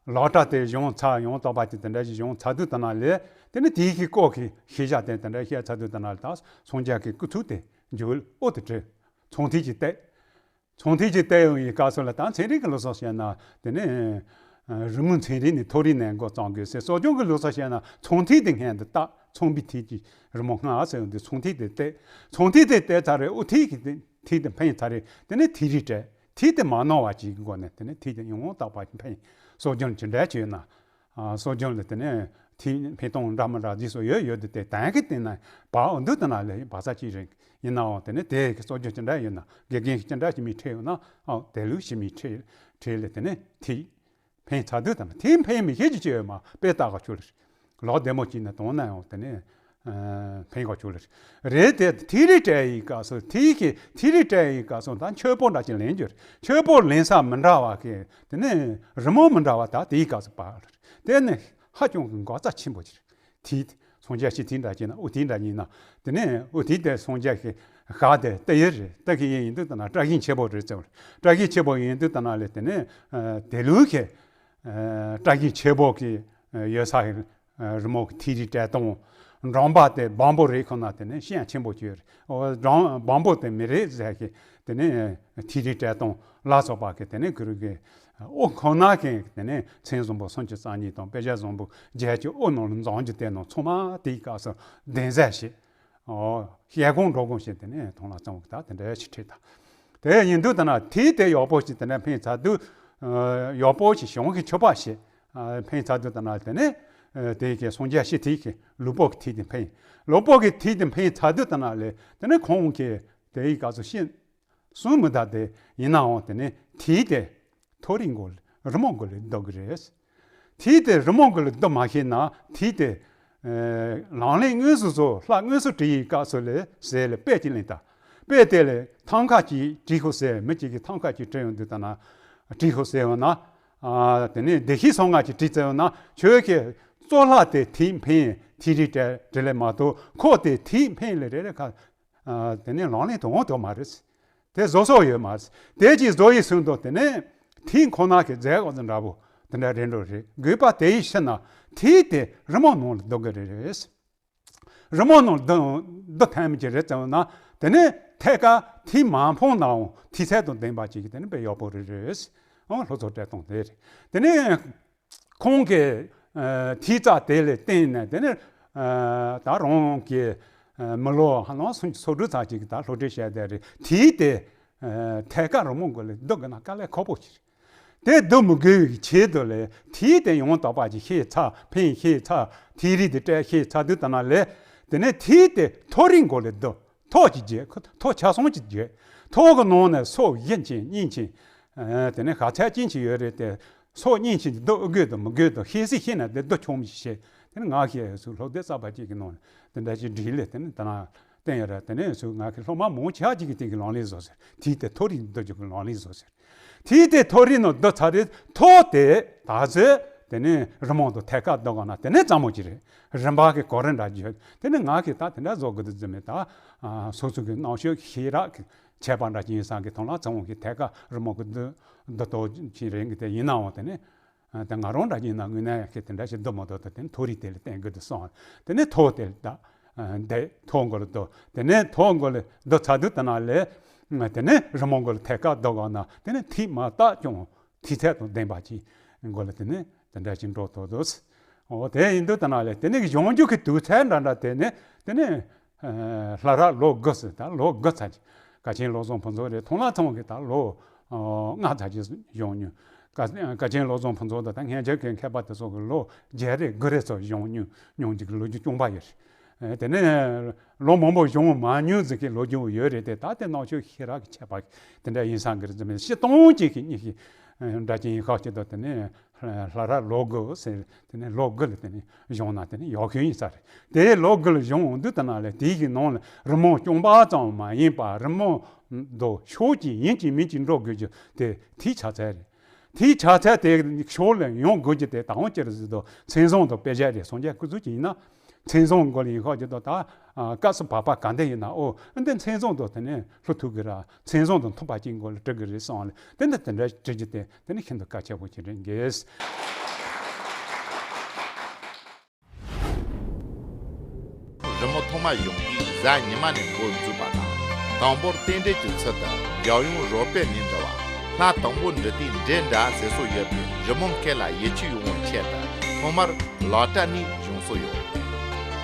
ལག་བྲ་དེ་གཞུང་ཚར་ཡང་དག་པ་ཅིག་དེ་འདྲ་ཞིག་གཞུང་ཚར་དུས་དེ་ན་ལས་དེ་ནི་དེའི་གི་སྐོར་གྱི་ཤེས་བྱ་དེ་དེ་འདྲ་བཤད་ཚར་དུས་དེ་ན་ལས་ད་སངས་རྒྱས་ཀྱི་སྐུ་ཚུལ་དེ་འཇུག་ཨོ་དེ་བྲིས། ཚོང་ཐིག་ཅིག་བལྟས། ཚོང་ཐིག་ཅིག་བལྟས་ཡོང་བའི་སྐབས་སུ་ལ་ད་ཚན་རིག་གི་ལུགས་སྲོལ་བཤད་ན་དེ་ནི་རི་མོ་ཚན་རིག་ནས་མཐོ་རིས་ནས་འགོ་བརྩམས་དགོས་ཟེར། གསོ་སྦྱོང་གི་ལུགས་སྲོལ་བཤད་ན་ཚོང་ཐིག་དེ་སྔོན་དུ་བལྟ། ཚོང་པའི་ཐིག་ཅིག་རི་མོ་སྔ་ཟེར་ཡོང་དུས་ཚོང་ཐིག་དེ་བལྟས། ཚོང་ཐིག་དེ་བལྟས་ཚར་རེད། ཨོ་ཐིག་གི་དེ་ཐིག་དེ་འཕེན་ཚར་རེད། དེ་ནས་ཐིག་རིས་སྤྲད། ཐིག་དེ་མ་ནོར་བ་ཅིག་གི་སྒོ་ནས་དེ་ནས་ཐིག་དེ་ཡང་དག་པ་འཕེན། གསོ་སྦྱོང་ཅི་འདྲ་བྱས་ན། གསོ་སྦྱོང་ལ་དེ་ནས་ཐིག་འཕེན་སྟངས་འདྲ་མི་འདྲ་རྗེས་སུ་ཡོད་ཡོད་དུ་དེ་དན་གི་སྟེང་ན་བག་འདུག་དེ་ན་ལས་བག་ཚ་ཅིག་རེད། ཡིན་ནའང་དེ་ནས་དེ་གི་གསོ་སྦྱོང་ཅི་འདྲ་ཡོད་ན་དགེ་རྒན་གྱི་ཅི་འདྲ་ཞིག་མི་ཁྲིད་ཡོད་ན་ཨོ་དེ་ལུགས་ཞིག་མི་ཁྲིད་ཁྲིད་ལས་དེ་ནས་ཐིག་འཕེན་ཚར་དུས་དང་ཐིག་འཕེན་མི་ཤེས་ཀྱི་ཅི་ཡོད་མ་དཔེ་ལྟ་ག་ཆོད་ལ་ལོག་བདེ་མོ་ཅིག་ནས་དོང་ན་ཡང་དེ་ནས་འཕེན་ག་ཆོད་ལ་རེད། དེ་ཐིག་རིས་སྤྲད་ཡི་སྐབས་སུ་ཐིག་གི་ཐིག་རིས་སྤྲད་ཡི་སྐབས་སུ་ད་མཆོད་པོ་འདྲ་ཅིག་ལེན་རྒྱུ་རེད། མཆོད་པོ་ལེན་ས་མི་འདྲ་བ་གི་དེ་ནས་རི་མོ་མི་འདྲ་བ་ད་དེའི་སྐབས་སུ་པ་ལ་རེད། དེ་ནས་ཧ་ཅང་གི་འགག་རྩ་ཆེན་པོ་ཅིག་རེད། ཐིག་སངས་རྒྱས་ཤིག་ཐིག་འདྲ་ཅིག་ན་ཨུ་ཐིག་འདྲ་ཡིན་ན་དེ་ནས་ཨུ་ཐིག་དེ་སངས་རྒྱས་ཤིག་ཤ་དེ་ཏི་ཡི་རེད། ཏི་གི་ཡི་ཡིན་དུས་ད་ན་བཀྲ་ཤིས་ཆེན་པོ་རེད་ཟེར་བ་རེད། བཀྲ་ཤིས་ཆེན་པོ་ཡིན་དུས་ད་ན་ལས་དེ་ནས་དེ་ལུགས་ཀྱི་བཀྲ་ཤིས་ཆེན་པོ་གི་ཡོད་ས་ཡིན། རི་མོ་གི་ཐིག་རིས་སྤྲད་སྟངས། འགྲམ་པ་དེ་སྦོམ་པོ་རེད་ཁོ་ན་དེ་ནས་ཤིང་ཆེན་པོ་ཅིག་རེད། འོ་འགྲམ་སྦོམ་པོ་དེ་མི་རེད་ཟེར་གི་དེ་ནས་ཐིག་རིས་སྤྲད་སྟངས་ལ་སོགས་པ་གི་དེ་ནས་གུ་རུ་གི་ཨོ་ཁོ་ན་གི་དེ་ནས་མཚན་བཟང་པོ་སུམ་ཅུ་རྩ་གཉིས་དང་དཔེ་བྱད་བཟང་པོ་བརྒྱད་ཅུ་ཨོ་ནང་ལ་འཛོམས་ཀྱི་དེ་ནང་ཚང་མ་དེའི་སྐབས་སུ་གདན་འཛེགས་བྱེད། ཨོ་ཞལ་གོང་འགྲོ་གོང་བྱེད་དེ་ནས་མཐོང་ལ་བརྩམས་ཀྱི་ད་དེ་འདྲ་ཞིག་ཁྲིད་ད། དེ་ཡིན་དུས་ད་ན་ཐིག་དེ་ཡག་པོ་ཞིག་དེ་འདྲ་འཕེན་ཚར་དུས་ཡག་པོ་ཞིག་གཞུང་གི་མཆོད་པ་ཞིག་འཕེན་ཚར་དུས་ད་ན་དེ་ནས་དེ་གི་སངས་རྒྱས་ཤིག་ཐིག་གི་ལུས་པོ་གི་ཐིག་དེ་འཕེན། ལུས་པོ་གི་ཐིག་དེ་འཕེན་ཚར་དུས་ད་ན་ལས་དེ་ནས་ཁོང་གི་དེའི་སྐབས་སུ་ཤིང་གསུམ་མི་འདུག་དེ་ཡིན་ནའང་དེ་ནས་ཐིག་དེ་མཐོ་རིས་མགོ་ལ་རི་མོ་མགོ་ལ་ལྡོག་གི་རེད། ཐིག་དེ་རི་མོ་མགོ་ལ་ལྡོག་མ་ཤེས་ན་ཐིག་དེ་ལག་ལེན་དངོས་སུ་བཟོ་ལྷ་དངོས་སུ་བྲིས་ཡི་སྐབས་སུ་ལས་ཟེར་ལས་དཔེ་གཅིག་ལེན་ད། དཔེ་དེ་ལས་ཐང་ཀ་གཅིག་བྲིས་ཤོག་ཟེར་མི་གཅིག་གིས་ཐང་ཀ་གཅིག་བྲིས་ཡོང་དུས་ད་ན་བྲིས་ཤོག་ཟེར་ཡོང་ན། དེ་ནས་བདེ་གཤེགས་སོ་ལྔ་གཅིག་བྲིས་ཚར་ཡོང་ན་ཁྱོད་ཀྱི་རྩོད་ལྷ་དེ་ཐིག་འཕེན་ཐིག་རིས་སྤྲད་ལས་མ་གཏོགས་ཁོ་དེ་ཐིག་འཕེན་ལས་རེ་རེ་ཁ། དེ་ནས་ལག་ལེན་དུ་འོང་ཐུབ་མ་རེད། དེ་བཟོ་སོགས་ཡོད་མ་རེད། དེ་གཅིག་བཟོ་ཡི་ཟུན་དུ་དེ་ནས་ཐིག་ཁོ་ན་གི་རྫས་འོག་ཏུ་འདྲ་པོ་དེ་འདྲ་རེད་འགྲོ་རེད། དགོས་པ་དེ་ཡི་ཕྱིར་ན་ཐིག་དེ་རི་མོ་ནང་ལ་ལྡོག་གི་རེད། རི་མོ་ནང་ལ་ལྡོག་ལྡོག་ཐལ་མི་ཅི་རེད་ཙམ་ན་དེ་ནས་ཐད་ཀར་ཐིག་མ་འཕངས་ནའང་ཐིག་ཚད་དང་ལྡན་པ་ཅིག་གི་དེ་ནས་དཔེ་ཡག་པོ་རེད་རེད། ཨང་སློབ་ཚོགས་སྤྲད་སྟངས་དེ་རེད། དེ་ནས། ཁོང་གི་ཐིག་རྩ་དེ་ལས་བརྟེན་ནས་དེ་ནས་ད་རང་གི་མི་ལོ་ཧ་ལམ་སུམ་ཅུ་སོ་དྲུག་ཙམ་ཅིག་གི་ད་སློབ་ཁྲིད་བྱས་བསྡད་རེད། དེའི་དེ་ ཨ་ཐད་ཀར་རི་མོ་འགོ་ལས་བསྡུ་དགོས་ན་དཀའ་ལས་ཁག་པོ་ཞིག་རེད། དེ་བསྡུ་མི་དགོས་པའི་ཆེད་དུ་ལས་ཐིག་དེ་ཡང་དག་པ་ཅིག་ཤེས་ཚར། འཕེན་ཤེས་ཚར། ཐིག་རིས་དེ་སྤྲད་ཤེས་ཚར་དུས་ད་ན་ལས། དེ་ནས་ཐིག་དེ་ཐོ་རིས་འགོ་ལས་བསྡུ། ཐོ་གཅིག་བརྗེ། ཐོ་ཆ་ཚང་གཅིག་བརྗེ། ཐོ་གི་ནང་ནས་སོ་བཞི་ཅན་གཉིས་ཅན། ཨ་དེ་ནས་ཤ་ཚ་ཅན་ཅིག་ཡོད་རེད་དེ། སོ་གཉིས་ཅན་གྱི་བསྡུ་ཨེ་དགོས་དང་མི་དགོས་དང་ཤེས་སྲིད་ཤེས་ན་དེ་བསྡུ་ཆོག་མི་ཤེས། དེ་ནས་ང་ཤེས་སུ་སློབ་དེབ་གསར་པ་ཅིག་གི་ནང་ནས་དེ་འདྲ་ཞིག་བྲིས་ལས་དེ་ནས་ད་ན་བསྟན་ཡོད་རེད། དེ་ནས་སུ་ང་གི་སློབ་མ་མང་ཆེ་ཅིག་གིས་དེ་གི་ལག་ལེན་བཟོ་ཟེར། ཐིག་དེ་ཐོ་རིས་བསྡུ་རྒྱུ་གི་ལག་ལེན་བཟོ་ཟེར། ཐིག་དེ་ཐོ་རིས་ནང་བསྡུ་ཚར་རེད། ཐོ་དེ་ད་གཟོད་དེ་ནས་རི་མོ་དང་ཐད་ཀར་བསྡུ་ག་ན་དེ་ནས་གཙང་མ་ཅིག་རེད། རིམ་པ་གི་གོ་རིམ་འདྲ་བརྗོད། དེ་ནས་ང་གིས་ད་དེ་འདྲ་བཟོ་དགོས་འདུག་བཟོས་མེད། ད་ཨ་སོ་སོ་གི་རྣམ་དཔྱོད་ཤེས་རབ་ཀྱི་ཁྱད་པར་འདྲ་ཅིག་ཡིན་ས་གི་ཐོག་ལ་ཚང་མ་གི་ཐད་ཀར་རི་མོ་གི་བསྡུ་བསྡུ་སྟངས་ཅིག་རེད་གི། དེ་ཡིན་ནའང་དེ་ནས་ཨ་དེ་ང་རང་འདྲ་ཅིག་ཡིན་ན་དངོས་གནས་ཀྱི་དེ་འདྲ་ཞིག་བསྡུ་མ་ཐུབ། ད་དེ་ནས་ཐོ་རིས་དེ་ལ་བསྟན་དགོས་འདུག་བསམ། དེ་ནས་ཐོ་དེ་ལ་ད། ཨ་འདི་ཐོ་འགོ་ལ་བསྡུ། དེ་ནས་ཐོ་འགོ་ལ་བསྡུ་ཚར་དུས་ད་ན་ལས། དེ་ནས་རི་མོ་འགོ་ལ་ཐད་ཀར་བསྡུ་ག་ན་དེ་ནས་ཐིག་མ་བཏགས་ཀྱང་ཐིག་ཚད་དང་ལྡན་པ་ཅིག་འགོ་ལ་དེ་ནས་དེ་འདྲ་ཞིག་འགྲོ་ཐུབ་འདུག། འོ་དེ་ཡིན་དུས་ད་ན་ལས་དེ་ནས་གཞུང་རྒྱུ་གི་དུས་ཚད་འདྲ་འདྲ་དེ་ནས་དེ་ནས་ཨ་ལྷ་རབ་ལོ་དགུ་ཟེར། ད་ལོ་དགུ་ཚར་གྱི་ཀ་ཆེན་བློ་བཟང་ཕུན་ཚོགས་རེད། ཐོག་མ་ཚང་གི་ད་ལོ་ཨ་ལྔ་ཚར་གྱི་གཞུང་རྒྱུ། ཀ་ཀ་ཆེན་བློ་བཟང་ཕུན་ཚོགས་དང་ད་སྔོན་ཆད་ཀྱི་མཁས་པ་དེ་ཚོ་གི་ལོ་བརྒྱད་རེ་དགུ་རེ་ཚོ་གཞུང་རྒྱུ་མྱོང་རྒྱུ་གི་ལོ་རྒྱུས་རྐྱང་པ་ཡོད་རེད། དེ་ནས་ལོ་མང་པོ་གཞུང་མ་མྱོང་ཟིག་གི་ལོ་རྒྱུས་ཡོད་རེད་དེ། ད་དེ་རྣམ་དཔྱོད་ཤེས་རབ་ཀྱི་ཁྱད་པར་དེ་འདྲ་ཡིན་ས་གི་རེད། ཟེར་མེད་སྤྱིར་བཏང་གཅིག་གི་གཉིས་ཀྱི་འདྲ་ཅན་ཡིན་ཁག་ཅིག་ཏུ་དེ་ནས་ལྷ་རབ་ལོ་དགུ་ཟེར། དེ་ནས་ལོ་དགུ་ལ་དེ་ནས་གཞུང་ན་དེ་ནས་ཡག་ཤོས་ཡིན་ས་རེད། དེ་ལོ་དགུ་ལ་གཞུང་འོང་དུས་ད་ན་ལས་དེའི་གི་ནང་ལ་རི་མོ་རྐྱང་པ་ཙམ་མ་ཡིན་པ་རི་མོ་དང་ཕྱོགས་ཀྱི་ཡིན་གཅིག་མིན་གཅིག་འགྲོ་དགོས་རྒྱུ་དེ་ཐིག་ཆ་ཚད་རེད། ཐིག་ཆ་ཚད་དེ་ཕྱོགས་ལ་ཡོང་དགོས་རྒྱུ་དེ་ད་འོང་ཅི་རེད་ཟེར་དུས་མཚན་བཟང་དང་དཔེ་བཞག་རེད། སངས་རྒྱས་སྐུ་གཟུགས་ཅིག་ཡིན་ན་མཚན་བཟང་འགོ་ལ་ཡིན་ཁག་ཅིག་ཏུ་ད་ཨ་སྐབས་སུ་བབ་པ་ག་འདྲ་ཡིན་ན། ཨོ་འདི་མཚན་བཟང་དང་དེ་ནས་ལྷུ་ཐུག་གི་ར། མཚན་བཟང་དང་མཐུན་པ་ཅིག་འགོ་ལ་འབྲི་གི་རེད་བསམ་ལ། དེ་འདྲ་དེ་འདྲ་འབྲི་རྒྱུ་དེ་དེ་ནི་ཤིན་ཏུ་དཀའ་ཆེན་པོ་ཅིག་རེད་འགས། རི་མོ་ཐོག་མ་གཞུང་དུས་གཟའ་ཉི་མ་ནས་འགོ་འཛུགས་པ་དང་། དང་པོར་རྟེན་འབྲེལ་གྱི་ཚུལ་དུ་རྒྱལ་ཡོངས་རོལ་པའི་གནས་འདྲ་བ། ལྷ་དང་པོ་འབྲི་དུས་འབྲེལ་འདྲ་ཟེར་སྲོལ་ཡོད་པས་རི་མོ་མཁན་ལ་ཡིད་ཆེས་ཡོང་བའི་ཆེད་དུ་ཐོག་མར་ལག་བྲིས་ནས་བྱུང་སྲོལ་ཡོད།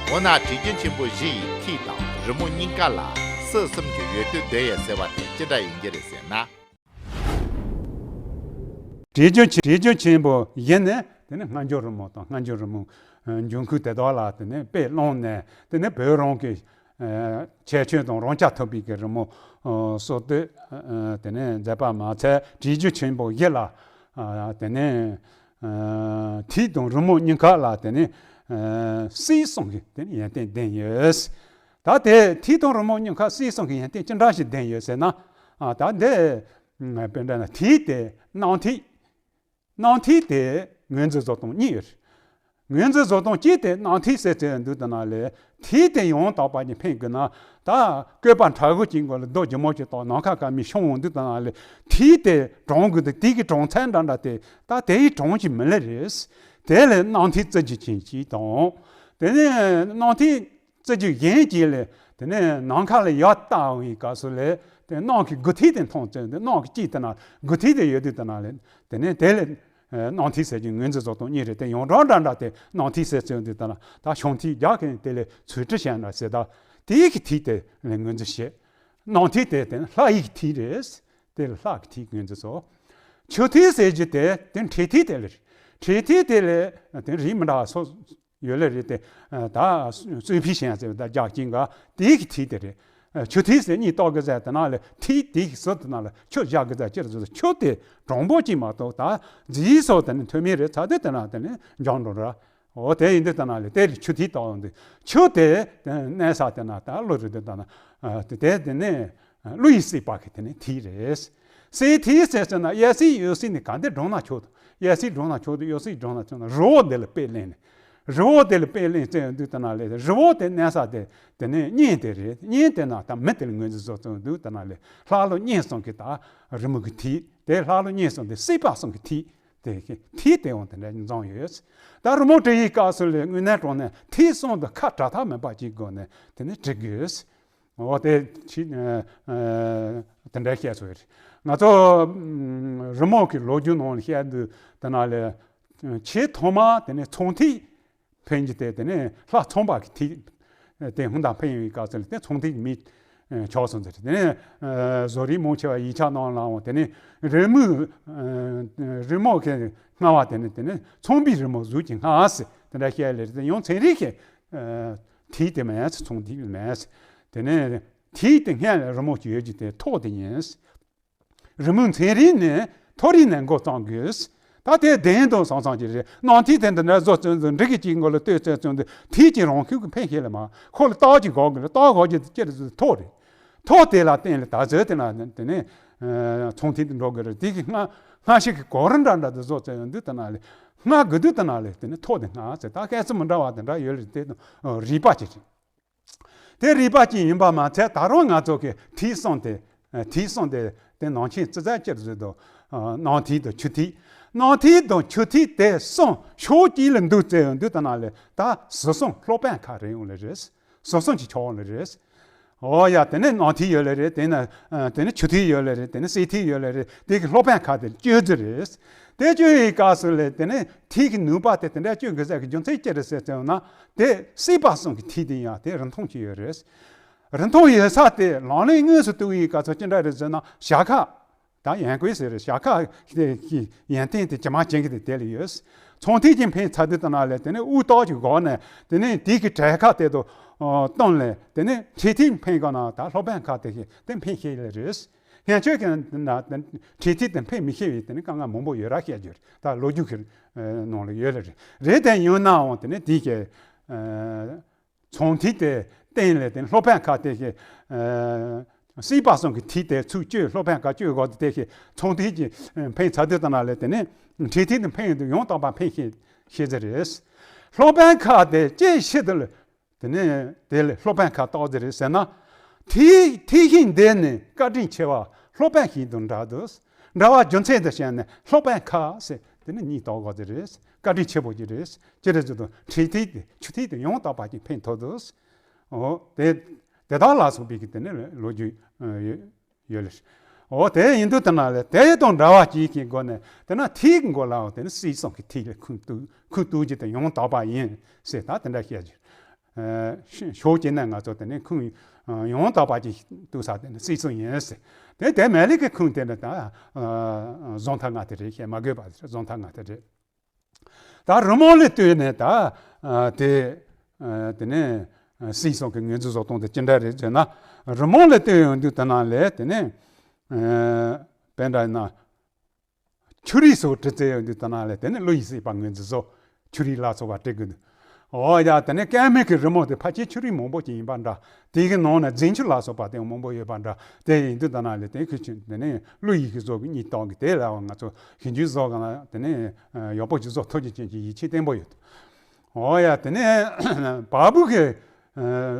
འོ་ན་བྲིས་རྒྱུན་ཆེན་པོ་བཞི་ཡི་ཐིག་དང་རི་མོ་གཉིས་ཀ་ལ་སྲིད་གསུམ་གྱི་འོས་བསྡུ་ལྡན་ཡོད་ཟེར་བ་དེ་ཅི་འདྲ་ཡིན་གྱི་རེད་ཟེར་ན། བྲིས་རྒྱུན་ཆེ་བྲིས་རྒྱུན་ཆེན་པོ་བཞི་ནི་དེ་ནི་སྔ་འགྱུར་རི་མོ་དང་། སྔ་འགྱུར་རི་མོ་འབྱུང་ཁུངས་དེ་དག་ལ་དེ་ནི་དཔེ་བླངས་ནས་དེ་ནི་བོད་རང་གི་ཁྱད་ཆོས་དང་རང་རྐྱ་ཐུབ་པའི་གི་རི་མོ་སྲོལ་གཏོད་དེ་ནི་མཛད་པ་མ་ཚད། བྲིས་རྒྱུན་ཆེན་པོ་བཞི་ལ་དེ་ནི་ཐིག་དང་རི་མོ་གཉིས་ཀ་ལ་དེ་ནི་སྲིད་གསུམ་གྱི་དེ་ནི་ཡོན་ཏན་ལྡན་ཡོད། ད་དེ་ཐིག་དང་རི་མོ་གཉིས་ཀ་སྲིད་གསུམ་གྱི་ཡོན་ཏན་ཅི་འདྲ་ཞིག་ལྡན་ཡོད་ཟེར་ན། ད་འདི་དཔེ་འདྲ་ན་ཐིག་དེ་སྣང་ཐིག་སྣང་ཐིག་དེ་ངོས་འཛིན་བཟོ་སྟངས་གཉིས་ཡོད་རེད། ངོས་འཛིན་བཟོ་སྟངས་གཅིག་དེ་སྣང་ཐིག་ཟེར་ཚེ་འདུག་ད་ན་ལས། ཐིག་དེ་ཡང་དག་པ་ཉིད་འཕེན་དགོས་ན་ད་བཀོད་པ་ཕྲ་གུ་གཅིག་འགོ་ལ་རྡོ་རྒྱུ་མ་གཅིག་དང་ནམ་མཁའ་སྐར་མའི་ཤོང་འོང་འདུག་ད་ན་ལས། ཐིག་དེ་གྲངས་དགོས་འདུག་དེ་གི་གྲངས་ཚད་འདྲ་འདྲ་དེ་ད་དེའི་གྲངས་ཀྱི་མི་ལེ་རེད། དེ་ལས་སྣང་ཐིག་བརྩི་རྒྱུ་ཅན་གཅིག་དང་། དེ་ནས་སྣང་ཐིག་བརྩི་རྒྱུ་གཞན་གཅིག་ལས། དེ་ནས་ནམ་མཁའ་ལ་ཡར་བལྟ་འོང་བའི་སྐབས་སུ་ལས་དེ་སྣང་གི་དགུ་ཐིག་དེ་མཐོང་ཚེ་འདི་སྣང་གི་གཅིག་དེ་ན་དགུ་ཐིག་དེ་ཡོད་དུས་དེ་ན་ལས། དེ་ནས་དེ་ལས་སྣང་ཐིག་ཟེར་རྒྱུ་ངོས་འཛིན་བཟོ་སྟངས་གཉིས་རེད། དེ་ཡོངས་གྲགས་འདྲ་འདྲ་དེ་སྣང་ཐིག་ཟེར་ཚེ་འདི་དེ་ན་ད་ཤོང་ཐིག་རྒྱག་མཁན་དེ་ལས་ཚུལ་ཁྲིམས་བཤད་ན་ཟེར། ད་དེའི་གི་ཐིག་དེ་ལས་ངོས་འཛིན་བྱེད། སྣང་ཐིག་དེ་དེ་ལྷ་ཡི་གི་ཐིག་རེད། དེ་ལ་ལྷ་གི་ཐིག་ངོས་འཛིན་བཟོ། ཆུ་ཐིག་ཟེར་རྒྱུ་དེ་དེ་འཕྲེད་ཐིག་དེ་ལ་རེད། འཕྲེད་ཐིག་དེ་ལས་དེ་རིགས་མི་འདྲ་བ་སོགས་ཡོད་ལེ་རེད་དེ། ད་སུས་ཕི་ཤན་ཟེར་བ་ད་རྒྱག་ཅིང་ག་དེའི་གི་ཐིག་དེ་རེད། ཆུ་ཐིག་ཟེར་གཉིས་གཏོགས་གི་ཟེར་དེ་ན་ལས་ཐིག་དེའི་གི་ཟུར་དེ་ན་ལས་ཆུ་བཞག་གི་ཟེར་ཅི་རེད་ཟེར། ཆུ་དེ་གྲངས་འབོར་གཅིག་མ་གཏོགས་ད་རྫས་སོགས་དེ་ནི་མཐོ་དམན་རེད། ཚ་དེ་དེ་ན་དེ་ནི་འཇོག་འགྲོ་ར། འོ་དེ་ཡིན་དུས་དེ་ན་ལས་དེ་ལས་ཆུ་ཐིག་གཏོགས་འདུག་ཆུ་དེ་གནས་ས་དེ་ན་ད་ཀླུ་རེད་དེ་ད་ན་དེ་དེ་ནི། ཀླུ་ཡི་སྲིད་པ་གི་དེ་ནི་ཐིག་རེད། སྲིད་ཐིག་ཟེར་ཟེར་ན་གཡས་སྲིད་གཡོན་སྲིད་ནི་ག་འདི་འགྲོ་ན་ཆོག་ཏུ། གཡས་སྲིད་འགྲོ་ན་ཆོག་ཏུ། གཡོན་སྲིད་འགྲོ་ན་ཆོག་ན་རི་བོ་དེ་ལ་དཔེ་ལེན་ནས། རི་བོ་དེ་ལ་དཔེ་ལེན་ཚེ་འདུག་དེ་ན་ལས་རི་བོ་དེ་གནས་ས་དེ་དེ་ནི་གཉན་དེ་རེད། གཉན་དེ་ན་ད་མི་དེ་ལ་ངོས་འཛིན་བཟོ་ཚུལ་འདུག་དེ་ན་ལས་ལྷ་ཀླུ་གཉན་གསུམ་གི་ད་རི་མོ་གི་ཐིག་དེ། ལྷ་ཀླུ་གཉན་གསུམ་དེ་སྲིད་པ་གསུམ་གི་ཐིག་དེ་གི་ཐིག་དེ་འོང་དེ་འདྲ་འཛོམས་ཡོད། ད་རི་མོ་བྲིས་ཡི་སྐབས་སུ་ལས་དངོས་གནས་དྲང་གནས་ཐིག་གསུམ་དུ་ཁ་བྲལ་ཐབས་མེད་པ་ཅིག་དགོས་ནས་དེ་ནི་བྲི་དགོས། འོ་དེ་ཕྱི་ཨ་ཨ་དེ་འདྲ་བཤད་སོང་ཡོད་རེད། ང་ཚོ་ཨམ་རི་མོ་གི་ལོ་རྒྱུས་ནང་ལ་བཤད་དུས་དེ་ན་ལས་ཆེས་ཐོག་མ་དེ་ནས་ཚངས་ཐིག་འཕེན་རྒྱུ་དེ་དེ་ནས་ལྷ་ཚངས་པ་གི་ཐིག་དེ་སྔོན་དང་འཕེན་ཡོང་བའི་སྐབས་སུ་ལ་དེ་ཚངས་ཐིག་མི་ ཆགས་སོང་ཟེར། དེ་ནས་བཟོ་རིག་མང་ཆེ་བ་ཡིག་ཆ་ནང་ལའང་དེ་ནས་རི་མོའི་རི་མོ་གི་སྔ་བ་དེ་ནས་དེ་ནས་ཚོང་པའི་རི་མོ་གཟུགས་ཀྱི་སྔ་ཟེར་དེ་འདྲ་བཤད་ལེ་རེད། ཡང་ཚན་རིག་གི་ཐིག་དེ་མེད་ཚོང་ཐིག་མེད། དེ་ནས་ཐིག་དེ་སྔ་ལ་རི་མོ་གི་ཡོད་རྒྱུ་དེ་ཐོག་དེ་ཡིན། རི་མོའི་ཚན་རིག་ནི་མཐོ་རིམ་ནས་འགོ་བརྩམས་དགོས། ད་དེ་བདེན་དུ་བསམ་བསམ་གྱི་རེད། ནང་ཐིག་དེ་འདི་འདྲ་བཟོ་བཙོན་བཙོན་འབྲི་གི་གཅིག་མགོ་ལ་ལྟོས་བཙོན་བཙོན་དུ་ཐིག་གི་རང་ཁུག་གི་འཕེན་ཤེས་ལ་མ་ཁོ་ལ་རྟགས་ཀྱི་གོ་གི་ལ་རྟགས་གོ་གི་ཅེར་ཐོག་རེད། ཐོག་དེ་ལ་བརྟེན་ལ་ད་བཟོས་དེ་ན་དེ་ནས་ཚོང་ཐིག་དུ་འགྲོ་དགོས་རེད། དེ་གི་སྔ་སྔ་ཕྱི་གི་གོ་རིམ་འདྲ་འདྲ་དུ་བཟོ་བཙོན་འདུག་དེ་ན་ལས་སྔ་དགོས་དུས་དེ་ན་ལས་དེ་ནས་ཐོག་དེ་སྔ་ཟེར་ད་སྐད་ཚིག་མི་འདྲ་བ་དེ་འདྲ་ཡོད་རེད། དེ་རིག་པ་ཅིག་རེད། དེ་རིག་པ་ཅན་ཡིན་པ་མ་ཚད་ད་རུང་ང་ཚོ་གི་ཐིག་གསུམ་དེ་ཐིག་གསུམ་དེ་དེ་ནང་ཆེན་ཙི་ཙ་ཅིར་བཟོས་དོ། ནང་ཐིག་དང་ཆུ་ཐིག་ནང་ཐིག་དང་ཆུ་ཐིག་དེ་གསུམ་ཕྱོགས་གཅིག་ལ་འདུག་བཙལ་ཡོང་དུས་ད་ན་ལས་ད་ཟུར་གསུམ་སློབ་དཔོན་ཁག་རེ་ཡོང་ལེ་རེད། ཟུར་གསུམ་གྱི་ཆ་ཡོང་ལེ་རེད། འོ་ཡ་དེ་ནས་ནང་ཐིག་ཡོད་ལེ་རེད། དེ་ནས་དེ་ནས་ཆུ་ཐིག་ཡོད་ལེ་རེད། དེ་ནས་གསེར་ཐིག་ཡོད་ལེ་རེད། དེ་གི་སློབ་དཔོན་ཁག་དེ་གཅོད་རྒྱུ་རེད། དེ་གཅོད་ཡི་སྐབས་སུ་ལས་དེ་ནས་ཐིག་གི་ནུས་པ་དེ་དེ་འདྲ་གཅོད་དགོས་ཟེར་གི་རྒྱུ་མཚན་ཅི་རེད་ཟེར་ཙམ་ན། དེ་སྲིད་པ་གསུམ་གྱི་ཐིག་དེ་ཡང་དེ་རིན་ཐང་ཅིག་ཡོད་རེད། རིན་ཐང་ཡོད་ས་དེ་ལག་ལེན་དངོས་སུ་བསྟར་བའི་སྐབས་སུ་ཅི་འདྲ་རེད་ཟེར་ན་ཞྭ་ཁ། ད་ཡན་ཀོས་ཟེར་རེད། ཞྭ་ཁ་དེ་གི་ཡོན་ཏན་དེ་ཇི་མ་ཇི་བཞིན་གྱི་དེ་དེ་ལ་ཡོད། ཚོང་ཐིག་ཅིག་འཕེན་ཚར་དུས་ད་ན་ལས་དེ་ནས་དབུ་ཏོག་ཅིག་སྒོ་ནས་དེ་ནས་དེ་གི་གྲལ་ཁ་དེ་དུ་བཏང་ལས་དེ་ནས་འཕྲེད་ཐིག་འཕེན་ག་ན་ད་སློབ་དཔོན་ཁག་དེ་གི་དེ་འཕེན་ཤེས་ལེ་རེད། ངས་ཆོས་ཀྱི་ན་འཕྲེད་ཐིག་དེ་འཕེན་མི་ཤེས་པའི་དེ་ནི་དཀའ་ངལ་མང་པོ་ཡོད་ར་བཤད་རྒྱུ་རེད། ད་ལོ་རྒྱུས་ཀྱི་ནང་ལ་ཡོད་ལ་རེད། རེད་དེ་ཡིན་ནའང་དེ་ནི་དེ་གི་ཚོང་ཐིག་དེ་བསྟན་ལས་དེ་སློབ་དཔོན་ཁག་དེ་གི་སྲིད་པ་གསུམ་གྱི་ཐིག་དེ་ཚུར་བཅོས། སློབ་དཔོན་ཁག་བཅོས་དགོས་དེ་གི་ཚོང་ཐིག་གི་འཕེན་ཚར་དུས་ད་ན་ལས་དེ་ནི་འཕྲེད་ཐིག་དེ་འཕེན་ཡོང་དུས་ཡང་དག་པ་འཕེན་ཤེས་ཤེས་ཟེར་རེད། སློབ་དཔོན་ཁག་དེ་ཅི་ཤེས་དུ་ལ། དེ་ནས་དེ་ལས་སློབ་དཔོན་ཁག་བཏགས་ཏེ་རེད་ཟེར་ན། ཐིག་ཐིག་ཤིང་འདི་ནི་བཀའ་དྲིན་ཆེ་བ་སློབ་དཔོན་ཞིག་དང་འདྲ་འདུག་འདྲ་བ་རྒྱུ་མཚན་དུ་བཤད་ནས་སློབ་དཔོན་ཁག་ཟེར་དེ་ནི་གཉིས་བཏགས་དགོས་ཏེ་རེད། བཀའ་དྲིན་ཆེ་བོ་ཅིག་རེད། ཅི་རེད་ཟེར་དུས་འཕྲེད་ཐིག་དེ་ཆུ་ཐིག་དེ་ཡང་དག་པ་ཅིག་འཕེན་ཐུབ་འདུག་འོ་དེ་དེ་དག་ལ་སོགས་པའི་གི་དེ་ནི་ལོ་རྒྱུས་ཡོད། ཡོད་ལེ། འོ་དེ་ཡིན་དུས་དེ་ན་ལས་དེ་དང་འདྲ་བ་ཅིག་གི་སྒོ་ནས་དེ་ན་ཐིག་མགོ་ལའང་དེ་ནི་སྲིད་གསུམ་གྱི་ཐིག་ལ་ཁུངས་གཏུགས་ཁུངས་གཏུགས་རྒྱུ་དེ་ཡང་དག་པ་ཡིན་ཟེར་ད་དེ་འདྲ་བཤད་རྒྱུ། ཤོག་ཅིག་ནས་ང་ཚོ་དེ་ནི་ཁུངས་ཡང་དག་པ་ཅིག་གཏུགས་ས་དེ་ནི་སྲིད་གསུམ་ཡིན་ཟེར། དེ་དེ་མེད་ལེ་གི་ཁུངས་དེ་ནི་ད་བཟང་ཐག་ང་དེ་རེད། བཤད་མ་དགོས་པ་བཟང་ཐག་ང་དེ་རེད། ད་རི་མོ་ལ་ལྟོས་ནས་ད་ཨ་དེ་ཨ་དེ་ནས་ཨ་སྲིད་གསུམ་གྱི་ངོས་འཛིན་བཟོ་སྟངས་དེ་ཅི་འདྲ་རེད་ཟེར་ན། རི་མོ་ལ་ལྟོས་ཡོང་དུས་དེ་ན་ལས་དེ་ནས་ཨ་དཔེ་འདྲ་ཡིན་ན་ཆུ་རིས་སོགས་བྲི་རྩལ་ཡོང་དུས་དེ་ན་ལས་དེ་ནས་བློ་ཡི་སྲིད་པ་ངོས་འཛིན་བཟོ། ཆུ་རིས་ལ་སོགས་པ་བྲི་དགོས་འདུག་འོ་ཡ་དེ་ནས་སྐལ་དམན་གྱི་རི་མོ་དེ་ཕལ་ཆེར་ཆུ་རིས་མང་པོ་ཅིག་ཡིན་པ་འདྲ། དེ་གི་ནང་ནས་རྫིང་ཆུ་ལ་སོགས་པ་དེ་མང་པོ་ཡོད་པ་འདྲ། དེ་ཡིན་དུས་དེ་ན་ལས་དེ་ཁུལ་ཆུ་དེ་ནས་བློ་ཡི་གི་བཟོ་གི་གཉིས་བཏང་གི་དེ་ལའང་ང་ཚོ་ཞིབ་འཇུག་བཟོ་ག་ན་དེ་ནས་ཡག་པོ་ཅིག་བཟོ་ཐུབ་རྒྱུ་ཅན་གྱི་ཡིད་ཆེས་བརྟན་པོ་ཡོད། འོ་ཡ་དེ་ནས་བ་སྤུ་གི་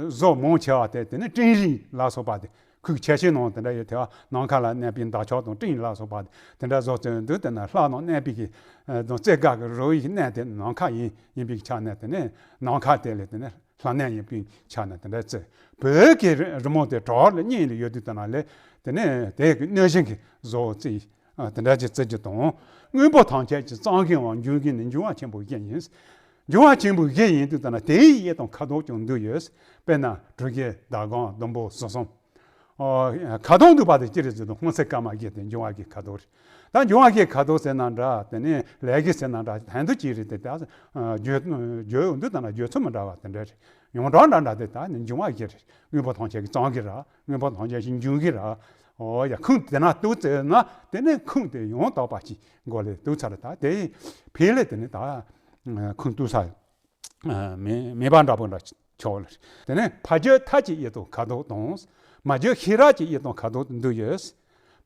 བཟོ་མང་ཆེ་བ་དེ་དེ་ནས་སྤྲིན་རིས་ལ་སོགས་པ་དེ་ཁུག་ཆེ་ཆེ་ནང་དེ་འདྲ་ཡོད། དེ་བ་ནམ་མཁའ་ལ་གནས་པའི་འདབ་ཆགས་དང་སྤྲིན་ལ་སོགས་པ་དེ་འདྲ་བཟོ་བཙལ་འདུག་དེ་ན་ལྷ་རྣམས་གནས་པའི་གི་དང་རྩེ་དགའ་གི་རོལ་ཡིག་གནས་དེ་ནམ་མཁའ་ཡིན་ཡིན་པའི་ཆ་ནས་དེ་ནས་ནམ་མཁའ་དེ་ལས་དེ་ནས་ལྷ་གནས་ཡིན་པའི་ཆ་ནས་དེ་འདྲ་བཙལ། བོད་ཀྱི་རི་མོ་དེ་བྲག་ལ་གཉིས་ལ་ཡོད་དུས་དེ་ན་ལས་དེ་ནས་དེ་གི་གནོད་སྦྱིན་གྱི་བཟོ་བཙལ། ཨ་དེ་འདྲ་ཅིག་བརྩི་རྒྱུ་དང་། དངོས་པོ་ཐམས་ཅད་ཀྱི་གཙང་གི་བ་འབྱུང་གི་ནི་འབྱུང་བ་ཆེན་པོ་བཞི་ཡིན། འབྱུང་བ་ཆེན་པོ་བཞི་ཡིན་དུས་ད་ན་དེའི་དབྱིབས་དང་ཁ་དོག་ཀྱང་འདུས་ཡོད། དཔེར་ན་གྲུ་བཞི་ཟླ་གམ་ཟླུམ་པོ་ཟུར་གསུམ། ཨོ་ཁ་དོག་འདུས་པ་དེ་ཅི་རེད་ཟེར་དུས་སྔོ་སེར་དཀར་དམར་བཞི་དེ་འབྱུང་བ་གི་ཁ་དོག་རེད། ད་འབྱུང་བ་གི་ཁ་དོག་ཟེར་ན་འདྲ། དེ་ནས་ལས་ཀྱི་ཟེར་ན་འདྲ། ད་དུང་ཅི་རེད་དེ་ད་བརྗོད་བརྗོད་འོང་དུས་ད་ན་བརྗོད་ཚུལ་མི་འདྲ་བ་དེ་འདྲ་རེད། ཡོངས་གྲགས་འདྲ་འདྲ་དེ་ད་ནི་འབྱུང་བ་བཞི་རེད། དངོས་པོ་ཐམས་ཅད་ཀྱི་གཙང་གི་ར། དངོས་པོ་ཐམས་ཅད་ཀྱི་འབྱུང་གི་ར། འོ་ཡ་ཁུངས་དེ་ན་གཏུགས་ཚར་ན་དེ་ནས་ཁུངས་དེ་ཡང་དག་པ་ཅིག་མགོ་ལས་གཏུགས་ཚར། ད་དེ་ཕལ་ལས་དེ་ནས་ད་ཁུངས་གཏུགས་ས་མེད་མེད་པ་འདྲ་པོ་འདྲ་ཆགས་ལ། དེ་ནས་ཕ་རྒྱུད་མཐའ་གཅིག་དབྱིབས་དང་ཁ་དོག་དང་། མ་རྒྱུད་ཤེས་རབ་ཀྱི་དབྱིབས་དང་ཁ་དོག་འདུས་ཡོད།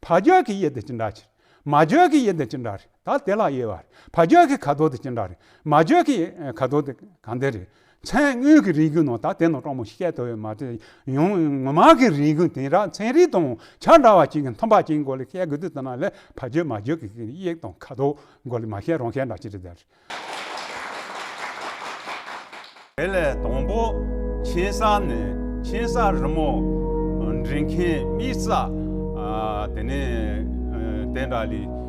ཕ་རྒྱུད་ཀྱི་དབྱིབས་དེ་ཅི་འདྲ་ཆེ། མ་རྒྱུད་ཀྱི་དབྱིབས་དེ་ཅི་འདྲ་རེད། ད་དེ་ལ་དབྱེ་བ་རེད། ཕ་རྒྱུད་ཀྱི་ཁ་དོག་དེ་ཅི་འདྲ་རེད། མ་རྒྱུད་ཀྱི་ཁ་དོག་དེ་གང་འདྲ་རེད། མཚན་དངོས་ཀྱི་རིགས་རྒྱུད་ནང་ད་དེ་ནང་སྤྲང་མོ་ཞིག་བཤད་ཐུབ་ཡོད་མ་རེད། ཡང་ངོ་མ་གི་རིགས་རྒྱུད་དེང་རབས་ཚན་རིག་དང་ཆ་འདྲ་བ་ཅིག་གི་མཐུན་པ་ཅིག་མགོ་ལ་བཤད་དགོས་དུས་ད་ན་ལས་ཕ་རྒྱུད་མ་རྒྱུད་ཀྱི་དབྱིབས་དང་ཁ་དོག་མགོ་ལ་མ་བཤད་རང་བཤད་འདྲ་ཅིག་རེད་དེ། དེ་ལས་དང་པོ་ཆེ་ས་ནས་ཆེ་ས་རི་མོ་འབྲི་མཁན་དམིགས་བསལ་དེ་ནས་དེ་འདྲ་ལས་